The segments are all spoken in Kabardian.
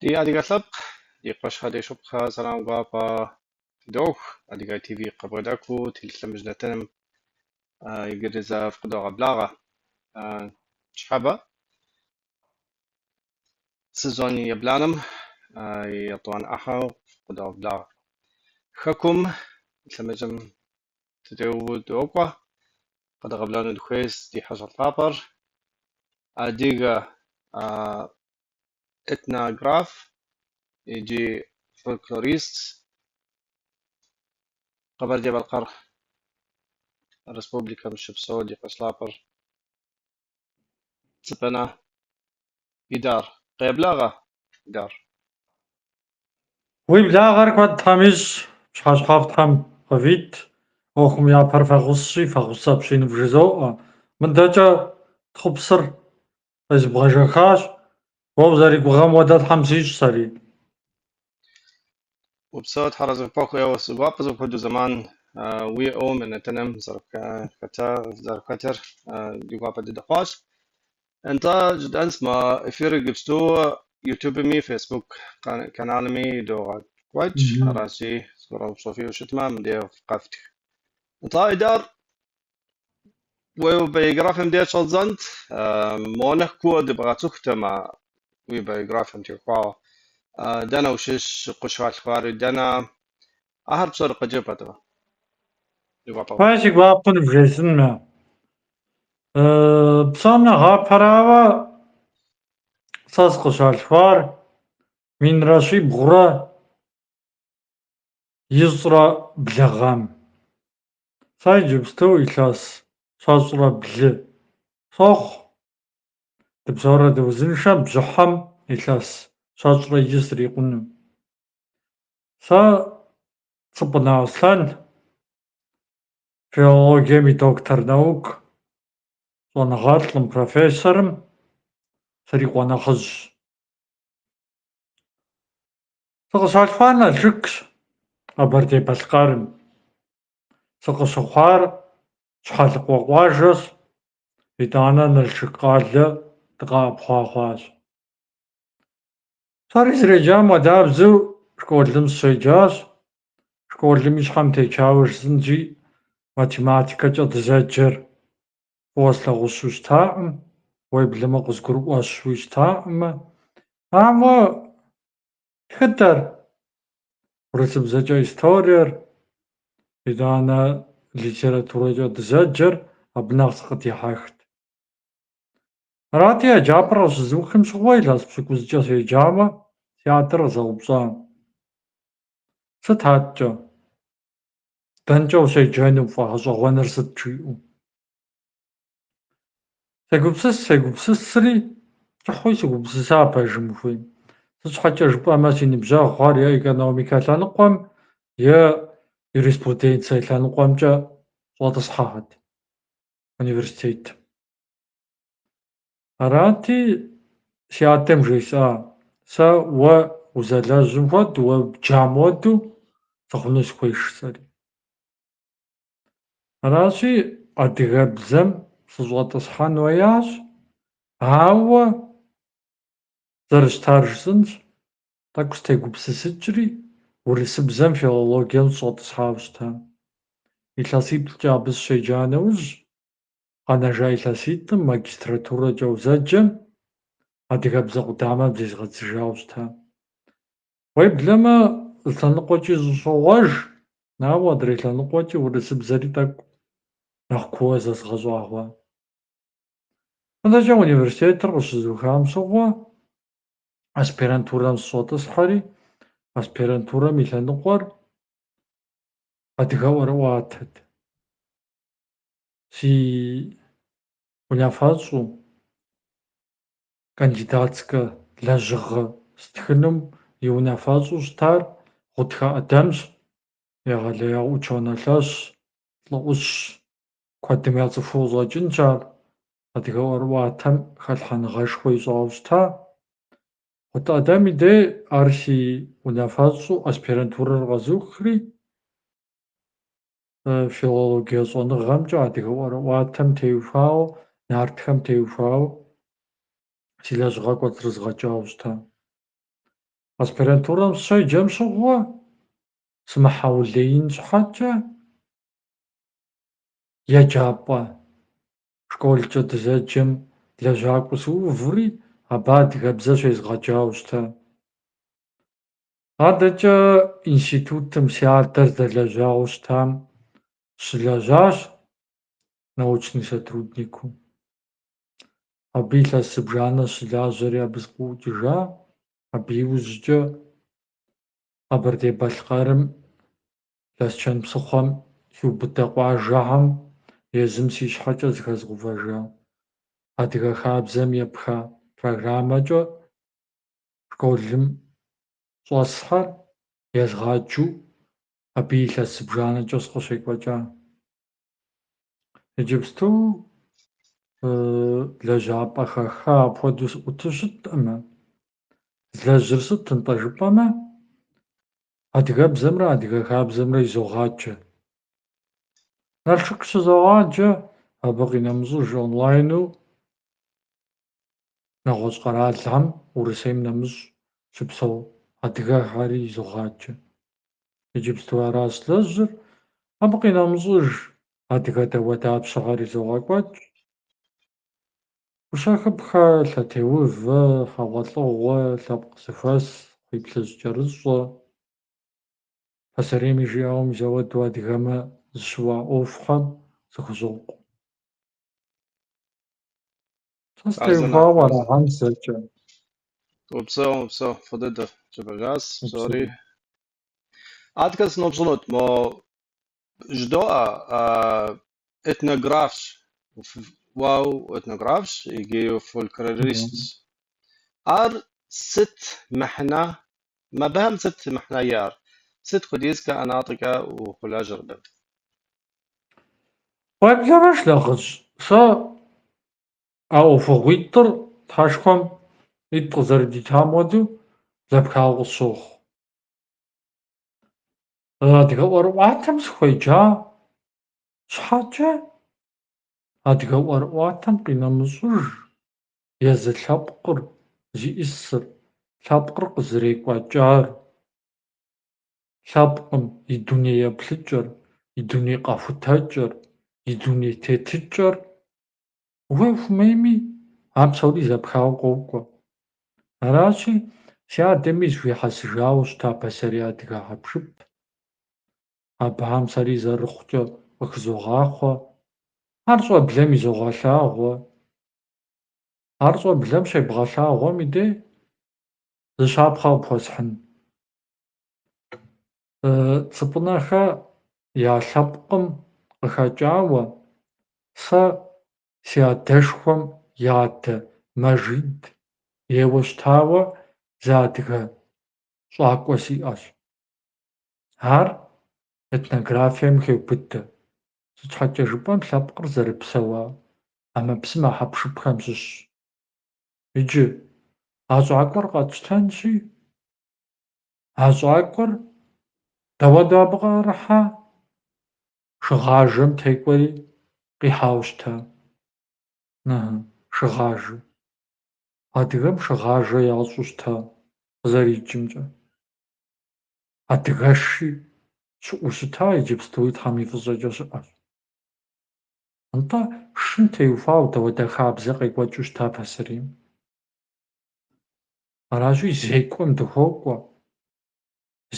Ди адыгэ лъэпкъ, ди къуэшхэ, ди шыпхъухэ, сэлам гуапэ фыдох. Адыгэ ТВ къыбгъэдэкӏыу телелъэмыж нэтыным иджыри зэ фыкъыдогъэблагъэ. Ныщхьэбэ сезон ебланэм и етӏуанэ ӏыхьэу фыкъыдогъэблагъэ. Хэкум лъэмыжым дытеувэу докӏуэ. Къэдгъэблэгъэну дыхуейщ ди хьэщӏэ лъапӏэр, адыгэ этнограф иджи фольклорист, Къэбэрдей-Балъкъэр Республикэм щыпсэу ди къуэш лъапӏэр Цӏыпӏынэ Идар. Къеблагъэ, Идар. Уи благъэр куэд Тхьэм ищӏ, пщыхьэщхьэфӏ Тхьэм къывит, ӏуэхум япэр фэхъусщи, фэхъус апщий нывжызоӏэ. Мыдэкӏэ тхъупсыр къезбгъэжэхащ, уэ узэригугъэм хуэдэ Тхьэм сищӏ сэри. Упсэу, Тхьэр арэзы къыпхухъу, ӏейуэ си гуапэщ апхуэдэу зэман уиӏэу мы нэтыным зэрыхэтыр ди гуапэ дыдэ хъуащ. Нтӏэ, жытӏэнщ, мы эфирыр иджыпсту Ютубми Фейсбук каналми идогъэкӏуэкӏ, аращи, зыгуэр упщӏэ фиӏэу щытмэ, мыбдеж къэфтх. Нтӏэ, Идар, уи биографием деж щӏэддзэнт, моуэ нэхъ кууэ дыбгъэцӏыхутэмэ, уи биографием теухуауэ. Дэнэ ущыщ, къыщалъхуари дэнэ? Ахэр псори къыджепӏэтэмэ. Ди гуапэ. Уэ си гуапэу нывжесӏэнмэ. Псом нэхъапэрауэ, сэ сыкъыщалъхуар минрэ щибгъурэ ищӏрэ блы гъэм. Сэ иджыпсту илъэс щэщӏрэ блы сохъу. Дыпсэурэ дыузыншэм бжьыхьэм илъэс щэщӏрэ и срикъуну. Сэ Цӏыпӏынэ Аслъэн, филологием и доктор наук, щӏэныгъэлӏым, профессорым срикъуэ нэхъыжьщ. Сыкъыщалъхуар Налшыкщ, Къэбэрдей-Балъкъэрым. Сыкъыщыхъуар Щхьэлыкъуэ къуажэщ, итӏанэ Налшык къалэ дыкъэӏэпхъуа хъуащ. Сэри зэреджам хуэдабзэу школым сыщеджащ. Школым и щхьэм течауэ жысӏэнщи, математикэкӏэ дызэджэр фӏыуэ слъагъущу щытаӏым, уеблэмэ къызгурыӏуэщуи щытаӏымэ. Ауэ тхыдэр, урысыбзэкӏэ историер, итӏанэ литературэкӏэ дызэджэр абы нэхъ сыкъыдихьэхт. Арати, еджапӏэр къыщызухым щыгъуэ илъэс пщыкӏузкӏэ седжауэ, си адэр къызэупщӏа: Сыт аткӏэ? Дэнкӏэ ущеджэну, пфӏэгъэщӏэгъуэныр сыт? жиӏэу. Сегупсыс, сегупсысри, кӏыхьуи сыгупсыса пэжым ухуейм. Сыт щхьэкӏэ жыпӏэмэ, си ныбжьэгъухэр е экономикэ лъэныкъуэм, е юриспруденцэ лъэныкъуэмкӏэ щӏэтӏысхьэхэт университетым. Арати, си адэм жесӏа: Сэ уэ узэлэжьым хуэдэу, уэ бджам хуэдэу сыхъуну сыхуейщ жысӏэри. Аращи, адыгэбзэм сыщӏэтӏысхьэн хуеящ, ауэ зэрыщытар жысӏэнщ, тӏэкӏу сытегупсысыкӏри, урысыбзэм филологием сыщӏэтӏысхьауэ щыта. Илъэсиплӏкӏэ абы сыщеджа нэужь, къэнэжа илъэситӏым магистратурэкӏэ узэджэм адыгэбзэ къудамэм зезгъэдзыжауэ щыта. Уеблэмэ, зы лъэныкъуэкӏи сыщӏогъуэж, ауэ адрей лъэныкъуэкӏи урысыбзэри тӏэкӏу нэхъ кууэ зэзгъэщӏа хъуа. Мыдэкӏэ университетыр къыщызухам щыгъуэ аспирантурэм сыщӏэтӏысхьэри, аспирантурэм и лъэныкъуэр адыгэ ӏуэрыӏуатэт. Си унафэщӏу кандидатскэ лэжьыгъэ стхынум и унафэщӏу щытар Гъутхэ Ӏэдэмщ, егъэлеяуэ учёнэ лъэщ, лӏы ӏущщ, куэдым яцӏыхуу къыщӏэкӏынщ ар, адыгэ ӏуэрыӏуатэм хэлъхьэныгъэшхуэ ищӏауэ щыта. Гъут Ӏэдэм и дей ар си унафэщӏу аспирантурэр къэзухри, филологие щӏэныгъэмкӏэ адыгэ ӏуэрыӏуатэм теухуауэ, нартхэм теухуауэ си лэжьыгъэ кӏуэцӏрызгъэкӏауэ щыта. Аспирантурэм сыщеджэм щыгъуэ сымыхьэулеин щхьэчӏэ еджапӏэ школчӏэ дызэджэм лэжьакӏуэу сыуври, абы адыгэбзэ щезгъэджауэ щыта. Адэчӏэ институтым си адэр здэлэжьауэ щытам сыщылэжьащ научный сотрудникыу. Абы илъэс зыбжанэ сыщылажьэри, абы сыкъыӏукӏыжа. Абы иужьчӏэ Къэбэрдей-Балъкъэрым, Лэсчэн псыхъуэм хиубыдэ къуажэхьэм езым си щхьэчӏэ зыхэзгъэувэжа адыгэ хабзэм епха программэчӏэ школым щӏэсхьэр езгъаджэу абы илъэс зыбжанэчӏэ сыкъыщекӏуэкӏа. Иджыпсту лэжьапӏэ хэха апхуэдэу сыӏуту щытӏымэ. Злэжьыр сыт нтӏэ жыпӏэмэ, адыгэбзэмрэ адыгэ хабзэмрэ изогъаджэ. Налшык щызогъаджэ, абы къинэмыщӏыж онлайну нэгъуэщӏ къэралхэм, Урысейм нэмыщӏ щыпсэу адыгэхэри изогъаджэ. Иджыпсту ара слэжьыр, абы къинэмыщӏыж адыгэ дауэдапщэхэр изогъэкӏуэкӏ. Гущэхыпхэ, лъэтеувэ, хьэгъуэлӏыгъуэ, лъэпкъ зэхуэс, кхъуейплъыжькӏэрыщӏэ. Пасэрейми жиӏауэ мис ауэдэу адыгэмэ зыщыуа ӏуэхухэм сыхущӏокъу. Сэ Хъарзынэ, стеухуауэ хъарзынэ. арагъэнщ зэчӏэ. Упсэу, упсэу, фӏы дыдэ жыпӏэжащ Упсэу. псори. Адэкӏэ сыноупщӏынут, мо жыдоӏэ этнографщ, уэ уэтнографщ икӏи фольклористщ. Ар сыт мыхьэнэ, мыбыхэм сыт мыхьэнэ иӏэр? Сыт хуэдизкӏэ ӏэнатӏэкӏэ ухуэлажьэрэ абы? Уеблэмэ, шынэхъыжь, сэ а ӏуэхугъуитӏыр Тхьэшхуэм ӏитӏ къызэрыдитам хуэдэу зэпхауэ къысщохъу. Адыгэ ӏуэрыӏуатэм сыхуеджа щхьэкӏэ, адыгэ ӏуэрыӏуатэм къинэмыщӏыж езы лъэпкъыр зиӏысыр, лъэпкъыр къызэрекӏуэкӏар, лъэпкъым и дуней еплъыкӏэр, и дуней къэхутэкӏэр, и дуней тетыкӏэр ухуей-ухуэмейми, а псори зэпхауэ къокӏуэ. Аращи, си адэми зэхуихьэсыжауэ щыта пасэрей адыгэ хьэпшып, абыхэм сэри зэрыхъучӏэ къыхызогъахъуэ, ар щӏэблэм изогъэлъагъуэ. Ар щӏэблэм щебгъэлъагъуэм и дей зы щапхъэ къыпхуэсхьын. Цӏыпӏынэхэ я лъэпкъым къыхэкӏауэ сэ си адэшхуэм и адэ Мэжид ейуэ щытауэ зы адыгэ щӏакӏуэ сиӏэщ. Ар этнографием хеубыдэ. Сыт щхьэкӏэ жыпӏэм лъэпкъыр зэрыпсэуа ӏэмэпсымэ хьэпшыпхэм щыщ. Иджы а щӏакӏуэр къэтщтэнщи, а щӏакӏуэр дауэдэу абы къыӏэрыхьа? Шыгъажэм текӏуэри къихьауэ щыта. Ыхьы, шыгъажэ. Адыгэм шыгъажэ ящӏу щыта къызэрикӏымкӏэ. Адыгэши щыӏэу щыта, иджыпстуи Тхьэм и фӏыщӏэкӏэ щыӏэщ. Нтӏэ, шым теухуауэ дауэдэ хабзэ къекӏуэкӏыу щыта пасэрейм? Аращи, зекӏуэм дыхуокӏуэ.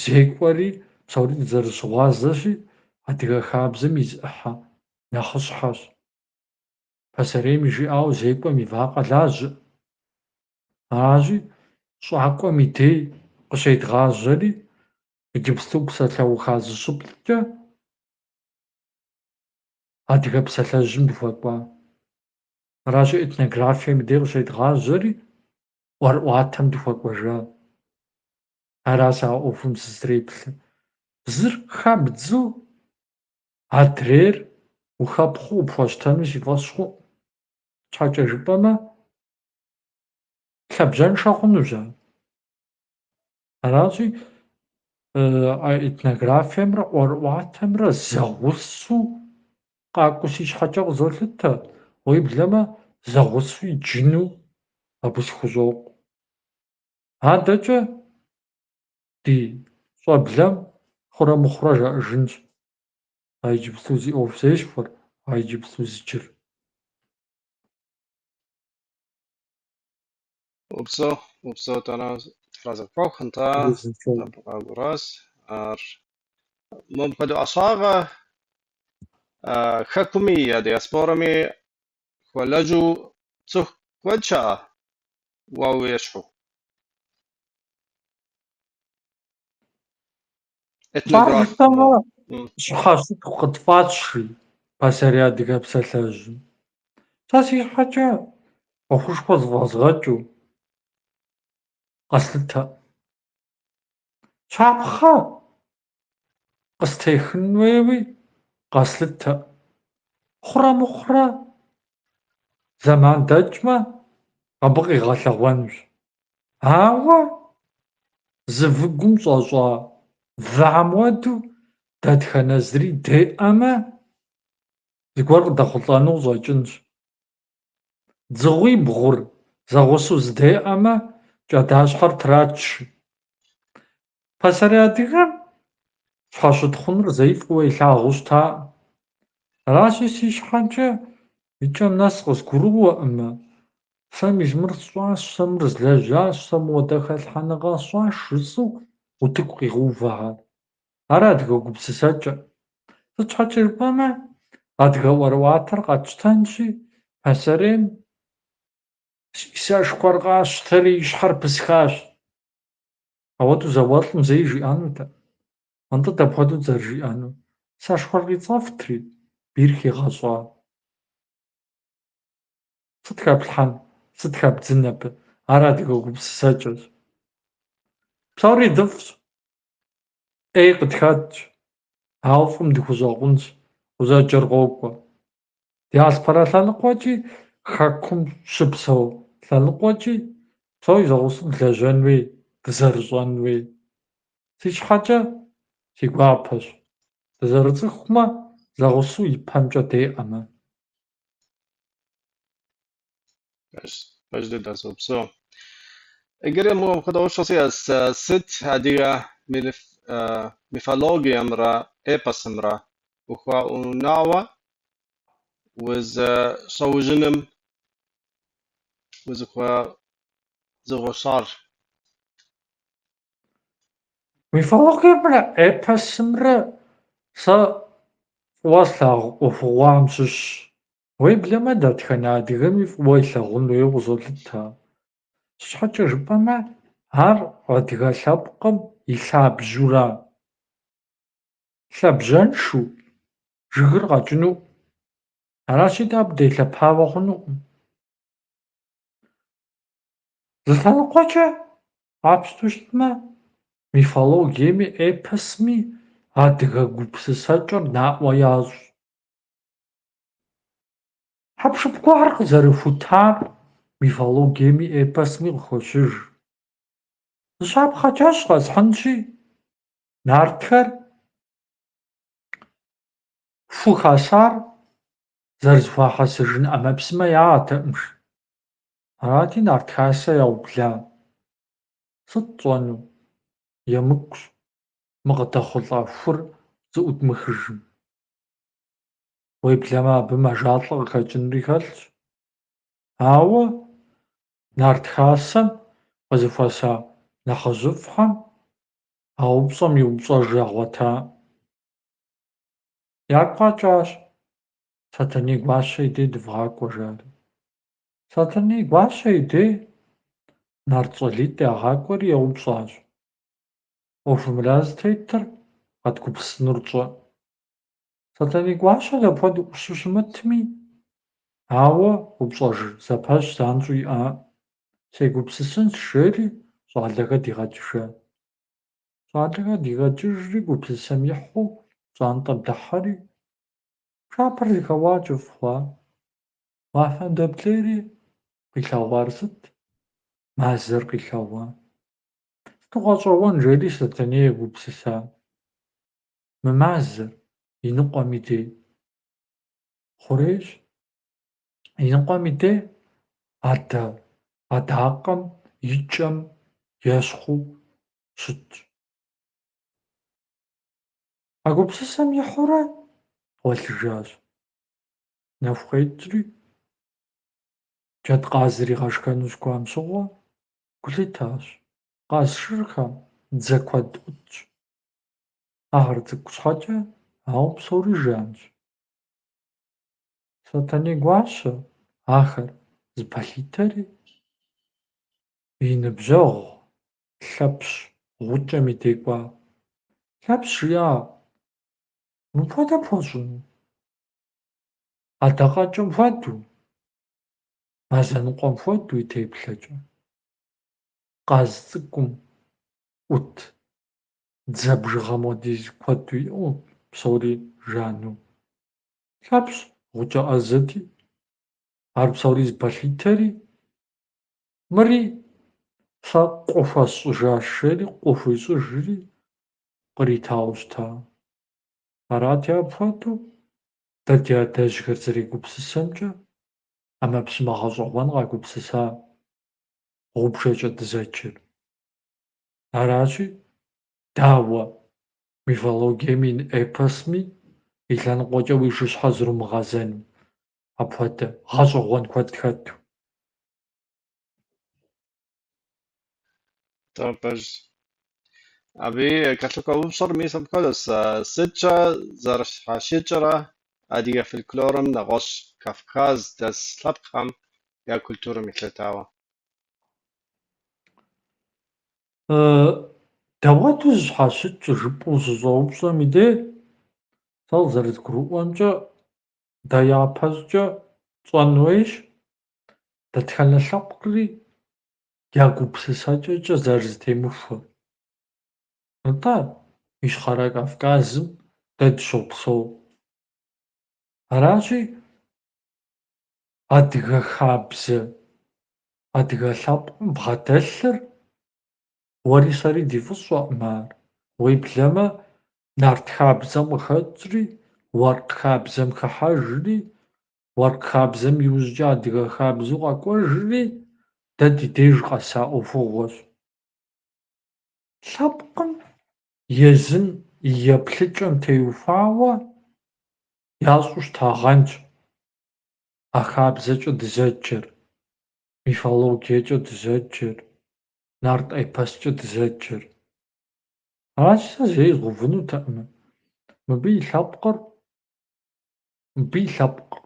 Зекӏуэри псори дызэрыщыгъуазэщи, адыгэ хабзэм и зы ӏыхьэ нэхъыщхьэщ. Пасэрейми жиӏауэ, зекӏуэм и вакъэ лажьэӏым. Аращи, щӏакӏуэм и дей къыщедгъажьэри, иджыпсту псалъэуха зыщыплӏкӏэ адыгэ псалъэжьым дыхуэкӏуа. Аращи, этнографием и дей къыщедгъажьэри, ӏуэрыӏуатэм дыхуэкӏуэжа. Ара сэ а ӏуэхум сызреплъыр. Зыр хэбдзу, адрейр ухэпхъыу къыпхуэщтэну си фӏэщ хъуӏым. Щхьэкӏэ жыпӏэмэ, лъабжьэншэ хъунущ ар. Аращи, а этнографиемрэ ӏуэрыӏуатэмрэ зэгъусэу къакӏуэу си щхьэкӏэ къызолъытэ, уеблэмэ зэгъусэу иджыну абы сыхущӏокъу. Адэкӏэ Ди щӏэблэм хъурэ мыхъурэ жаӏэжынщ. А иджыпсту зи ӏуэху зесхуэр, а иджыпсту зджыр. Упсэу, упсэу, Тхьэразэ къыпхуэхъу, нтӏэ, Узыншэу. абы къагурыӏуащ. Ар мыпхуэдэ ӏэщӏагъэ хэкуми я диаспорами хуэлэжьу цӏыху куэд щыӏэ, уэ уещхьу. Щӏар Этнограф жыпӏэмэ, мо. щхьэщытхъу къытфӏащ, жи пасэрей адыгэ псалъэжьым. Сэ си щхьэкӏэ ӏуэхушхуэ зэфӏэзгъэкӏыу къэслъытэӏым. Щапхъэ къыстехын хуейуи къэслъытэӏым. Хъурэ мыхъурэ зэман дэкӏмэ, абы къигъэлъэгъуэнущ. Ауэ зы выгум щӏэщӏа выхьэм хуэдэу дэтхэнэ зыри деӏэмэ, зыгуэр къыдэхъулӏэну къыщӏэкӏынщ. Дзыгъуибгъур зэгъусэу зэдеӏэмэ, кӏадащхьэр трач. Пасэрей адыгэм щхьэщытхъуныр зэи фӏыуэ илъагъуу щытаӏым. Аращи, си щхьэкӏэ и кӏэм нэс къызгурыӏуэӏымэ, сэ мис мыр сщӏащ, сэ мыр злэжьащ, сэ мыуэдэ хэлъхьэныгъэ сщӏащ жысӏэу утыку къигъэувэхэр. Ар адыгэ гупсысэкӏэ. Сыт щхьэкӏэ жыпӏэмэ, адыгэ ӏуэрыӏуатэр къэтщтэнщи, пасэрейм си сэшхуэр къасщтэри и щхьэр пысхащ. Ауэдэу зауэлӏым зэи жиӏэнутэкъым. Нтӏэ дапхуэдэу зэрыжиӏэнур? Сэшхуэр къицӏэфтри, бийр хигъэщӏа. Сыт хэплъхьэн, сыт хэбдзын абы? Ар адыгэ гупсысэкӏэщ. Псори дыфӏщ, ӏей къытхэтщ, ауэ фӏым дыхущӏэкъунщ, узэджэр къокӏуэ. Диаспорэ лъэныкъуэкӏи, хэкум щыпсэу лъэныкъуэкӏи псори зэгъусэу дылэжьэн хуей, дызэрыщӏэн хуей. Си щхьэкӏэ си гуапэщ. Дызэрыцӏыхумэ, зэгъусэу ипэмкӏэ деӏэмэ. Пэж, пэж дыдэщ, упсэу. Иджыри мыпхуэдэ упщӏэ сиӏэщ. Сыт адыгэ мифологиемрэ эпосымрэ ухуэунауэ узыщаужьыным узыхуэзыгъэушар? Мифологиемрэ эпосымрэ сэ фӏыуэ слъагъу ӏуэхугъуэхэм щыщщ. Уеблэмэ дэтхэнэ адыгэми фӏыуэ илъагъун хуейуэ къызолъытэ. Сыт щхьэкӏэ жыпӏэмэ, ар адыгэ лъэпкъым и лъабжьэура. Лъабжьэншэу жыгыр къэкӏынуӏым. Аращи, дэ абы делъэпауэ хъунуӏым. Зы лъэныкъуэкӏэ къапщтэу щытмэ, мифологиеми эпосми адыгэ гупсысэкӏэр наӏуэ ящӏ. Хьэпшып гуэрхэр къызэрыхутар мифологиеми эпосми къыхощыж. Зы щапхъэ кӏэщӏ къэсхьынщи, нартхэр ху хасар зэрызэхуахьэсыжын ӏэмэпсымэ яӏэтэкъым жи. Арати, нарт хасэ яубла. Сыт тщӏэну? Емыкӏущ мы къыдэхъулӏа хур зыӏудмыхыжым. Уеблэмэ абы мэжалӏэ къыхэкӏынри хэлъщ. Ауэ нарт хасэм къызэхуэса нэхъыжьыфӏхэм а упщӏэм и упщӏэж ягъуэта. Ягу къэкӏащ: Сэтэней гуащэ и дей дывгъакӏуэ, жари. Сэтэней гуащэ и дей нарт щӏалитӏ ягъакӏуэри еупщӏащ. Ӏуэхур мыра зытетыр, къэдгупсысынур тщӏэӏым. Сэтэней гуащэр дапхуэдэу ӏущу щымытми, ауэ упщӏэж зэпэщ занщӏэу иӏаӏым. Сегупсысынщ, жери щӏалэхэр дигъэкӏыжа. Щӏалэхэр дигъэкӏыжри, гупсысэм ихьу пщӏантӏэм дыхьэри, пшапэр зэхэуа, кӏыфӏ хъуа. Уафэм дэплъейри, къилъэгъуар сыт? Мазэр къилъэгъуа. Сыту гъэщӏэгъуэн, жери Сэтэней егупсыса. Мы мазэр иныкъуэм и дей хъурейщ, иныкъуэм и дей адакъэм и кӏэм ещхьу щытщ. А гупсысэм ихьурэ гъуэлъыжащ. Нэху къекӏри, джэдкъазыр игъэшхэну щыкӏуам щыгъуэ гу лъитащ: къаз шырхэм дзэ куэд ӏутщ. Ахэр цӏыкӏу щхьэкӏэ, ауэ псори жанщ. Сэтэней гуащэ ахэр зыпэлъитэри, и ныбжьэгъу Лъэпщ гъукӏэм и дей кӏуа. Лъэпщ жиӏа: Мыпхуэдэ пхуэщӏыну? Адакъэкӏэм хуэдэу, мазэ ныкъуэм хуэдэу и теплъэкӏэ, къаз цӏыкӏум ӏут дзэ бжыгъэм хуэдиз куэду иӏэу, псори жану. Лъэпщ гъукӏэ ӏэзэти, ар псори зыпэлъитэри, мыри сэ къу хуэсщӏыжащ, жери къу хуищӏыжри къритауэ щыта. Арати, апхуэдэу дэ ди адэжьхэр зэрегупсысэмкӏэ ӏэмэпсымэ гъэщӏэгъуэн къагупсыса гъубжэкӏэ дызэджэр. Аращи, дауэ мифологиеми эпосми и лъэныкъуэкӏэ уи шыщхьэ зрумыгъэзэну, апхуэдэ гъэщӏэгъуэн куэд хэту. Нтӏэ, пэжщ. Абы и кӏэлъыкӏуэ упщӏэр мис апхуэдэщ: сыткӏэ зэрыщхьэщыкӏрэ адыгэ фольклорым нэгъуэщӏ Кавказ дэс лъэпкъхэм я культурэм елъытауэ? Дауэду зыщхьэщыкӏыр жыпӏэу ущыщӏэупщӏэм и дей, сэ къызэрызгурыӏуэмкӏэ, дэ япэ щӏычӏэ тщӏэн хуейщ дэтхэнэ лъэпкъри я гупсысэчӏэчӏэ зэрызэтемыхуэр. Нтӏэ, Ищхъэрэ Кавказым дэ дыщопсэу. Аращи, адыгэ хабзэ, адыгэ лъэпкъым бгъэдэлъыр уэри сэри ди фӏыщӏэӏым ар. Уеблэмэ нарт хабзэм къыхэчӏри, уэркъ хабзэм хыхьэжри, уэркъ хабзэм иужьчӏэ адыгэ хабзэу къэкӏуэжри, дэ ди деж къэса ӏуэхугъуэщ. Лъэпкъым езым и еплъычӏэм теухуауэ ящӏу щытагъэнщ а хабзэчӏэ дызэджэр, мифологиечӏэ дызэджэр, нарт эпосчӏэ дызэджэр. Аращи, сэ зэи згъэувынутэкъым мыбы и лъэпкъыр, мыбы и лъэпкъ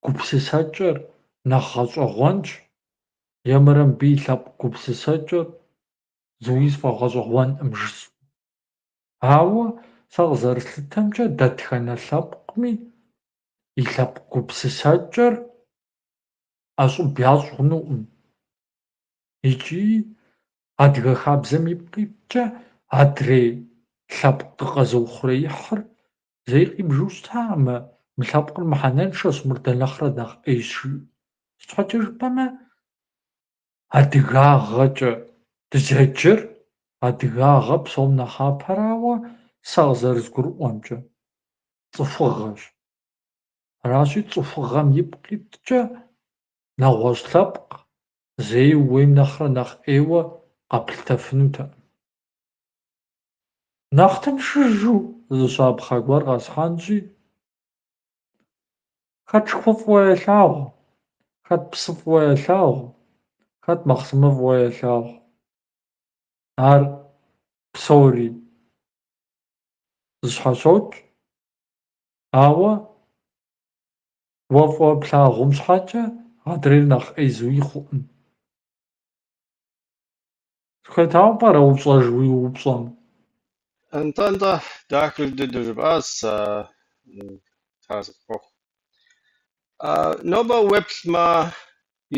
гупсысэчӏэр нэхъ гъэщӏэгъуэнщ, е мырэ мыбы и лъэпкъ гупсысэчӏэр зыуи сфӏэгъэщӏэгъуэнӏым жысӏэу. Ауэ сэ къызэрыслъытэмчӏэ, дэтхэнэ лъэпкъми и лъэпкъ гупсысэчӏэр ӏэщӏыб ящӏ хъунуӏым. Икӏи адыгэ хабзэм ипкъ иткӏэ адрей лъэпкъ дыкъэзыухъуреихьыр зэи къибжу щытаӏымэ, мы лъэпкъыр мыхьэнэншэщ, мыр дэ нэхърэ нэхъ ӏейщ жиӏэу. Сыт щхьэкӏэ жыпӏэмэ, адыгагъэкӏэ дызэджэр, адыгагъэ псом нэхъапэрауэ сэ къызэрызгурыӏуэмкӏэ, цӏыхугъэщ. Аращи, цӏыхугъэм ипкъ иткӏэ нэгъуэщӏ лъэпкъ зэи ууейм нэхърэ нэхъ ӏейуэ къэплъытэфынутэкъым. Нэхъ тыншыжу зы щапхъэ гуэр къэсхьэнщи, хэт шху фӏыуэ елъагъу, хэт псы фӏыуэ елъагъу, хэт махъсымэ фӏыуэ елъагъу. Ар псори зыщхьэщокӏ, ауэ уэ фӏыуэ плъагъум щхьэкӏэ адрейр нэхъ ӏей зыуи хъуӏым. Сыхуетауэ пӏэрэ упщӏэж уи упщӏэм? Нтӏэ, нтӏэ, дахэ дыдэу жыпӏащ, сыарэзы къыпхуохъу. Нобэ уеплъмэ,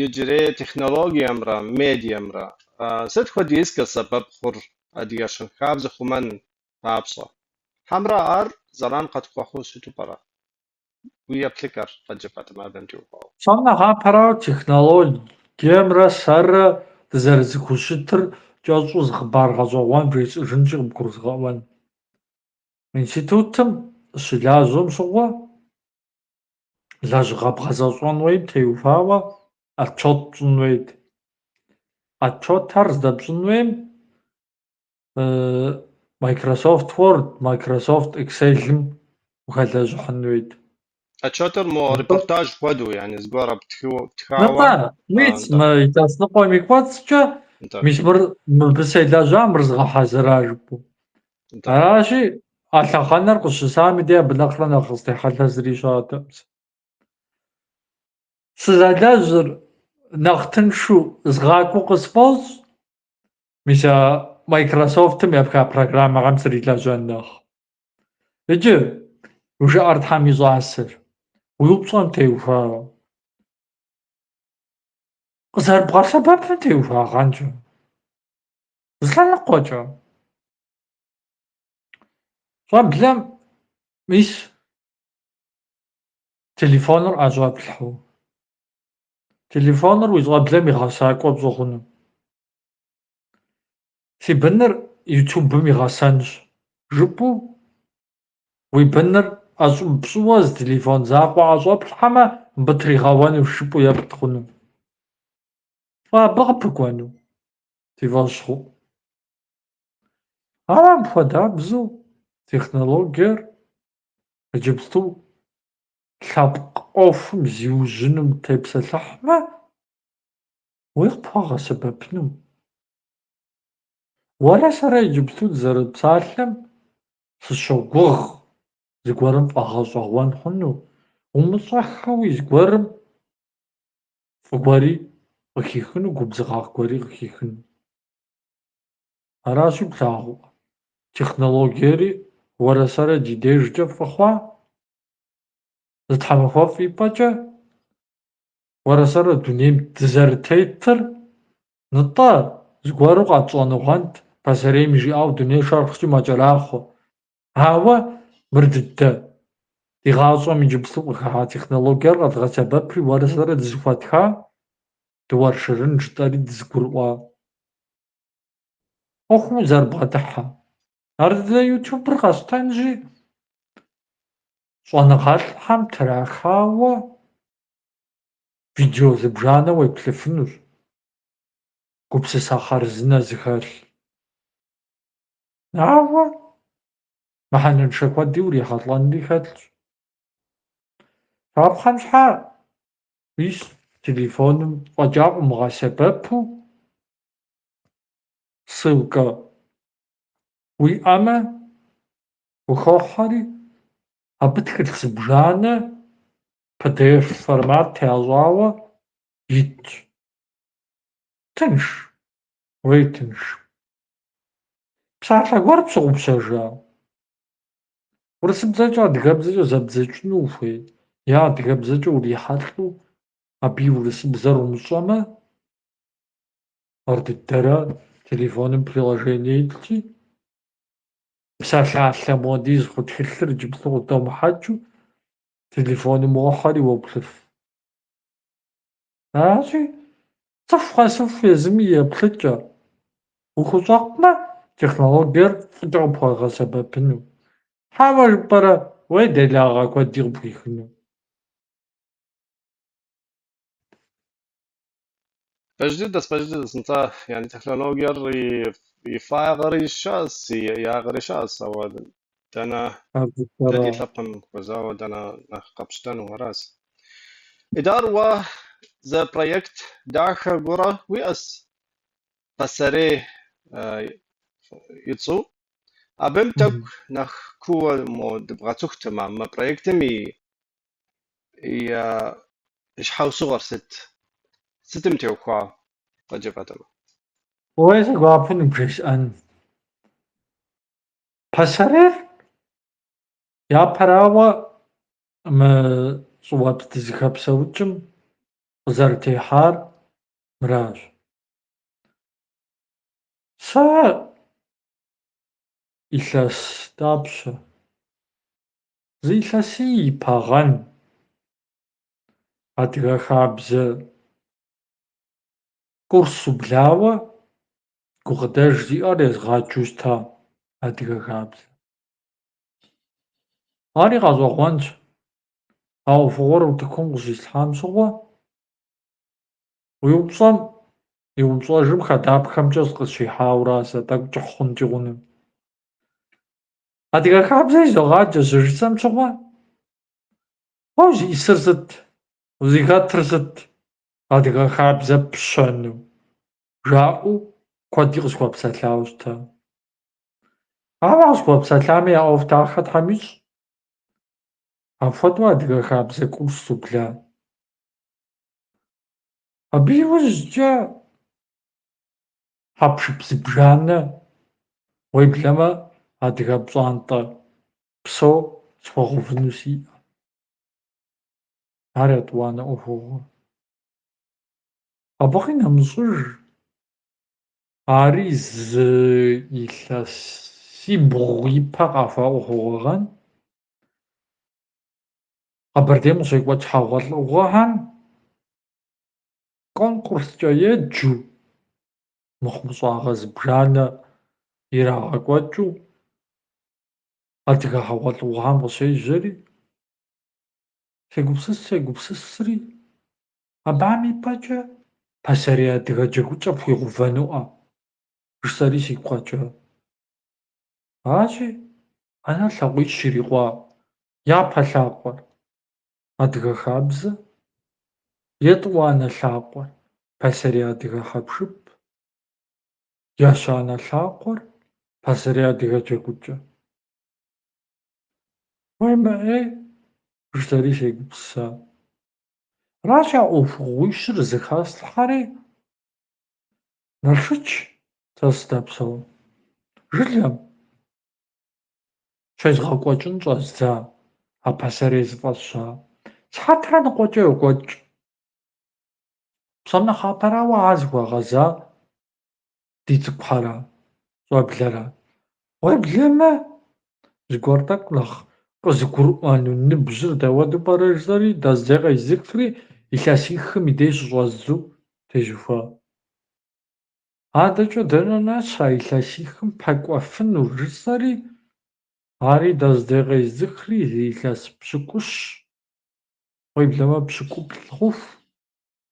иджырей технологиемрэ медиемрэ сыт хуэдизкӏэ сэбэп хъур адыгэ щэнхабзэр хъумэн папщӏэ? Хьэмэрэ ар зэран къытхуэхъуу щыту пӏэрэ? Уи еплъыкӏэр къыджепӏэтэмэ абым теухуауэ. Псом нэхъапэрауэ технологиемрэ сэрэ дызэрызэхущытыр кӏэщӏу зы хъыбар гъэщӏэгъуэн бжесӏэжынщи къыбгурызгъэӏуэн. Институтым сыщылажьэм щыгъуэ лэжьыгъэ бгъэзэщӏэн хуейм теухуауэ отчёт пщӏын хуейт. Отчётхэр здэпщӏын хуейм. Microsoft Word, Microsoft Excel-м ухэлэжьыхьын хуейт. Отчетыр мо Нтӏэ. репортаж хуэдэу, yani зыгуэр птхауэ. Нтӏэ, мис Нтӏэ. мы илъэс ныкъуэм и кӏуэцӏкӏэ, Нтӏэ. мис мыр мыбы селэжьа, мыр згъэхьэзыра жыпӏэу. Нтӏэ. Аращи, а лъэхъэнэр къыщысам и дей абы нэхърэ нэхъ къыстехьэлъэ зыри щыӏэтэкъым сэ. Сызэлэжьыр нэхъ тыншу згъакӏуэу къысфӏощӏ, мис а Microsoft-м епха программэхэм срилэжьэн нэхъ. Иджы, уи жыӏэр Тхьэм и щӏасэщ, уи упщӏэм теухуауэ. Къызэрыбгъэсэбэпым теухуагъэнщ. Зы лъэныкъуэкӏэ. Щӏэблэм, мис, телефоныр ӏэщӏэплъхьэу. Телефоныр уи щӏэблэм и гъэсакӏуэ пщӏы хъуну. Си быныр ютубым игъэсэнщ жыпӏэу, уи быныр ӏэщӏыб пщӏыуэ зы телефон закъуэ ӏэщӏэплъхьэмэ, мыбы тригъэуэнущ жыпӏэу епт хъуну. Фӏы абы къыпыкӏуэну, си фӏэщ хъуӏым. Ауэ апхуэдабзэу технологиер иджыпсту лъэпкъ ӏуэхум зиужьыным тепсэлъыхьмэ, уи къыпхуэгъэсэбэпыну. Уэрэ сэрэ иджыпсту дызэрыпсалъэм сыщогугъ зыгуэрым фӏэгъэщӏэгъуэн хъуну, умыщӏэххэуи зыгуэрым фӏы гуэри къыхихыну, губзыгъагъ гуэри къыхихыну. Аращи, плъагъуӏэ, технологиери уэрэ сэрэ ди дежкӏэ фӏы хъуа, зы тхьэмахуэфӏ ипӏэкӏэ уэрэ сэрэ дунейм дызэрытетыр, нтӏэ, зыгуэру къэтщӏэнугъэнт, пасэрейм жиӏауэ дуней шэрхъщи мэкӏэрахъуэ. Ауэ мыр дыдэ ди гъащӏэм иджыпсту къыхыхьа технологиер къэдгъэсэбэпри уэрэ сэрэ дызэхуэтха, дыуэршэрын жытӏэри дызэгурыӏуа. Ӏуэхум узэрыбгъэдыхьэ. Ар дыдэ ютубыр къэсщтэнщи, щӏэныгъэлӏхэм трахауэ видео зыбжанэ уеплъыфынущ, гупсысэ хъарзынэ зыхэлъ. Ауэ мыхьэнэншэ куэди урихьэлӏэнри хэлъщ. Щапхъэм щхьа, мис, телефоным фӏэкӏа къыумыгъэсэбэпу ссылкэ уиӏэмэ, ухохьэри, абы тхылъ зыбжанэ PDF формат ящӏауэ итщ. Тынш, уей тынш. Псалъэ гуэр пщыгъупщэжа? Урысыбзэкӏэ адыгэбзэкӏэ зэбдзэкӏыну ухуей е адыгэбзэкӏэ урихьэлӏэу абы и урысыбзэр умыщӏэмэ, ар дыдэрэ телефоным приложение илъщи, псалъалъэ муэдиз хъу тхылъыр иджыпсту къыздомыхьэкӏыу, телефоным уохьэри уоплъыф. Аращи, цӏыху къэсыху езым и еплъыкӏэ. Ухущӏэкъумэ, технологиер фӏыкӏэ къыпхуэгъэсэбэпыну. Хьэуэ жыпӏэрэ, уей делагъэ куэди къыпхуихыну. Пэж дыдэщ, пэж дыдэщ. Нтӏэ, yani технологиер и фӏагъэри щыӏэщ, и ягъэри щыӏэщ, ауэ дэнэ дэ ди лъэпкъым хуэзауэ дэнэ нэхъ къэпщтэну аращ. Идар, уэ зы проект дахэ гуэрэ уиӏэщ, Пасэрей и цӏэу. Абым тӏэкӏу нэхъ кууэ мо дыбгъэцӏыхутэмэ, мы проектым и щхьэусыгъуэр сыт? Сытым теухуа къыджепӏэтэмэ? Уей, си гуапэу ныбжесӏэн. Пасэрейр япэрауэ мы щӏыуэпс дызыхэпсэукӏым къызэрытехьар мыращ. Сэ илъэс дапщэ? Зы илъэсий ипэгъэн адыгэ хабзэ курс сублауэ гукъыдэж зиӏэр езгъаджэу щыта адыгэ хабзэ. Ари гъэщӏэгъуэнщ. А ӏуэхугъуэр утыкум къыщислъхьам щыгъуэ, уи упщӏэм и упщӏэжым хадапхэмкӏэ сыкъыщихьауэра сэ, тӏэкӏу кӏыхь хъункӏи хъуну. Адыгэ хабзэ изогъаджэ щыжысӏэм щыгъуэ, уэ узиӏысыр сыт, узыхэтыр сыт, адыгэ хабзэ пщэну? Жаӏэу куэди къысхуэпсэлъауэ щыта. Ауэ къысхуэпсэлъами я ӏуэху дахэ Тхьэм ищӏ. Апхуэдэу адыгэ хабзэ курс субла. Абы иужькӏэ хьэпшып зыбжанэ, уеблэмэ адыгэ пщӏантӏэ псо схуэгъэувыну сиӏэ. Ар етӏуанэ ӏуэхугъуэ. Абы къинэмыщӏыж, ари зы илъэсибгъу ипэ къэхъуа ӏуэхугъуэгъэн. Къэбэрдейм къыщекӏуэкӏ хьэгъуэлӏыгъуэхэм конкурскӏэ еджэу, мыхъумыщӏагъэ зыбжанэ ирагъэкӏуэкӏыу адыгэ хьэгъуэлӏыгъуэхэм къыщежьэри, сегупсыс-сегупсысри, абыхэм ипӏэкӏэ пасэрей адыгэ джэгукӏэ пхуигъэувэнуӏэ, жысӏэри сигу къэкӏа. Аращи, ӏэнэр лъакъуищ ирикъуа. Япэ лъакъуэр адыгэ хабзэ, етӏуанэ лъакъуэр пасэрей адыгэ хьэпшып, ещанэ лъакъуэр пасэрей адыгэ джэгукӏэ. Уей мыӏей, жысӏэри сегупсыса. Аращ а ӏуэхугъуищыр зэхэслъхьэри, Налшыч сэ сыздэпсэу жылэм щезгъэкӏуэкӏын щӏэздза а пасэрей зыфӏэсща. Сыхьэтрэ ныкъуэкӏэ йокӏуэкӏ. Псом нэхъапэрауэ ар зыхуэгъэза ди цӏыкӏухьэра, щӏэблэра. Уеблэмэ, зыгуэр тӏэкӏу нэхъ къызыгурыӏуэну ныбжьыр дауэду пӏэрэ жысӏэри, дэздей къездзыхри, илъэсихым и деж щыщӏэздзэу тезухуа. Адэкӏэ дэнэ нэс а илъэсихым пэкӏуэфынур жысӏэри, ари дэздей къездзыхри, зы илъэс пщыкӏущ, уеблэмэ пщыкӏуплӏ хъуху,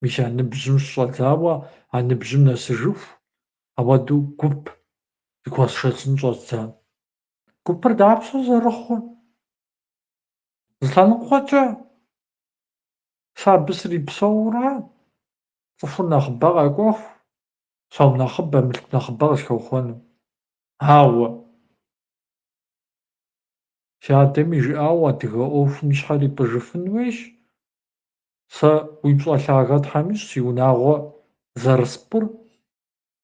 мис а ныбжьым щыщӏэдзауэ а ныбжьым нэсыжыху, ауэдэу гуп зыхуэсшэсын щӏэздза. Гупыр дапщэ зэрыхъур? Зы лъэныкъуэкӏэ сэ абы срипсэура, цӏыхур нэхъыбэ къэкӏуэху, сом нэхъыбэ, мылъку нэхъыбэ къысхэхъуэну. Ауэ си адэми жиӏауэ адыгэ ӏуэхум и щхьэр ипӏыжыфын хуейщ. Сэ уи пщӏэ лъагэ Тхьэм ищӏ, си унагъуэ зэрыспӏыр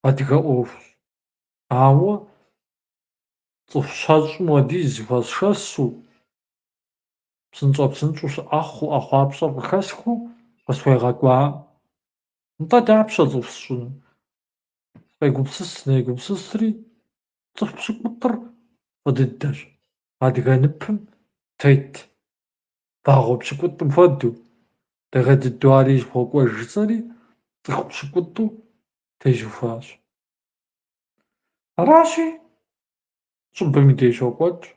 адыгэ ӏуэхущ. Ауэ цӏыху щэщӏым хуэдиз зыхуэсшэсу, псынщӏэ-псынщӏэу сыӏэхъуэу, ӏэхъуапщӏэр къыхэсхыу къысхуегъэкӏуаӏым. Нтӏэ дапщэ цӏыху сщӏыну? Сыкъегупсыс, сынегупсысри, цӏыху пщыкӏутӏыр фӏы дыдэщ. Адыгэ ныпым тет вагъуэ пщыкӏутӏым хуэдэу, дахэ дыдэу ари зыхуэкӏуэж жысӏэри, цӏыху пщыкӏутӏу тезухуащ. Аращи, щӏыбым и деж щокӏуэкӏ,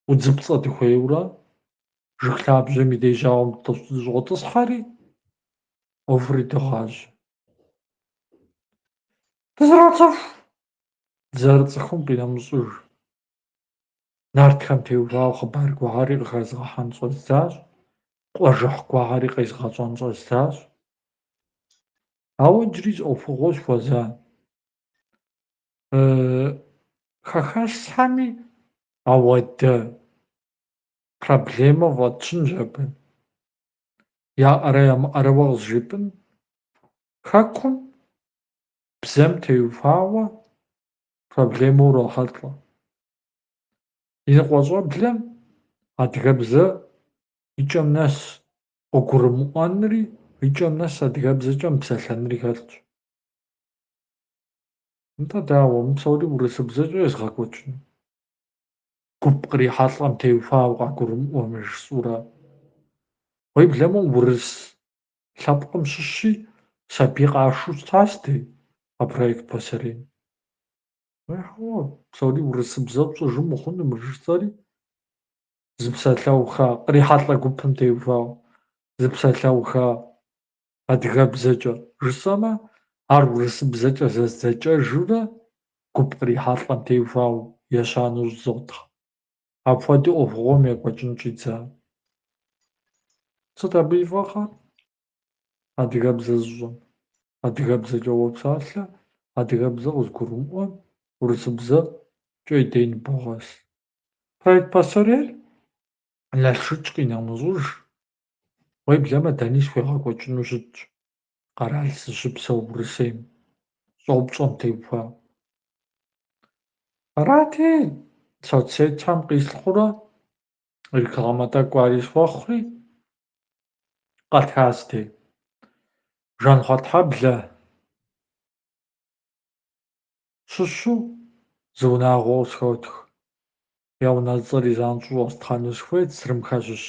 удзыпцӏэ дыхуейуэрэ, жыг лъабжьэм и деж жьауэм дыщӏотӏысхьэри, ӏуэхур идогъажьэ. Дызэроцӏыху, дызэрыцӏыхум къинэмыщӏыж. Нартхэм теухуауэ хъыбар гуэрхэри къыхэзгъэхьэн щӏэздзащ, къуажэхь гуэрхэри къезгъэщӏэн щӏэздзащ. Ауэ иджыри зы ӏуэхугъуэ сыхуэза. Хэхэсхэми ауэдэ проблемэ фӏэтщынщ абы. Яӏэрэ ямыӏэрэуэ къызжепӏын. Хэкум бзэм теухуауэ проблемэ урохьэлӏэ. Иныкъуэ щӏэблэм адыгэбзэ икӏэм нэс къыгурымыӏуэнри, икӏэм нэс адыгэбзэкӏэ мыпсэлъэнри хэлъщ. Нтӏэ дауэ, мы псори урысыбзэкӏэ езгъэкӏуэкӏыну? Гуп кърихьэлӏэм теухуауэ къагурымыӏуэмэ жысӏэурэ. Уеблэмэ урыс лъэпкъым щыщи сабий къашэу щытащ дэ а проект пасэрейм. Уей хьэуэ, псори урысыбзэ пщӏыжу мыхъуну мыр жысӏэри, зы псалъэуха кърихьэлӏэ гупым теухуауэ, зы псалъэуха адыгэбзэкӏэ жысӏэмэ, ар урысыбзэкӏэ зэздзэкӏэжурэ гуп кърихьэлӏэм теухуауэ ещанэу щӏызотхъэ. Апхуэдэу ӏуэхугъуэм екӏуэкӏын щӏидза. Сыт абы и фӏыгъэр? Адыгэбзэ зыщӏэм. Адыгэбзэкӏэ уопсалъэ, адыгэбзэ къызыгурымыӏуэм урысыбзэкӏэ и дей ныбогъэс. Проект пасэрейр Налшыч къинэмыщӏыж, уеблэмэ дэни схуегъэкӏуэкӏыну щытщ къэрал сыщыпсэу Урысейм щӏэупщӏэм теухуа. Арати, соцсетьхэм къислъхьэурэ рекламэ тӏэкӏу ари схуэхъури, къэтха си дей. Жанхъуэтхьэблэ щыщу зы унагъуэ къысхуотх. Я унэцӏэри занщӏэу щӏэстхъэну сыхуейт, Црымхэ щыщ.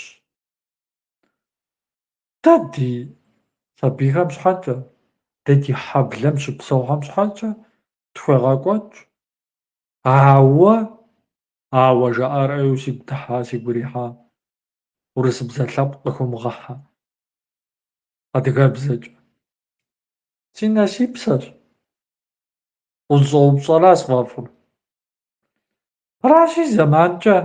Дэ ди сабийхэм щхьэкӏэ, дэ ди хьэблэм щыпсэухэм щхьэкӏэ тхуегъэкӏуэкӏ. Ауэ, ауэ жаӏар ӏейуэ сигу дыхьа, сигу ирихьа. Урысыбзэ лъэпкъ къыхыумыгъэхьэ адыгэбзэкӏэ. Си нэ си псэщ. Узыщӏэупщӏэра сфӏэфӏыр. Аращи, зэманкӏэ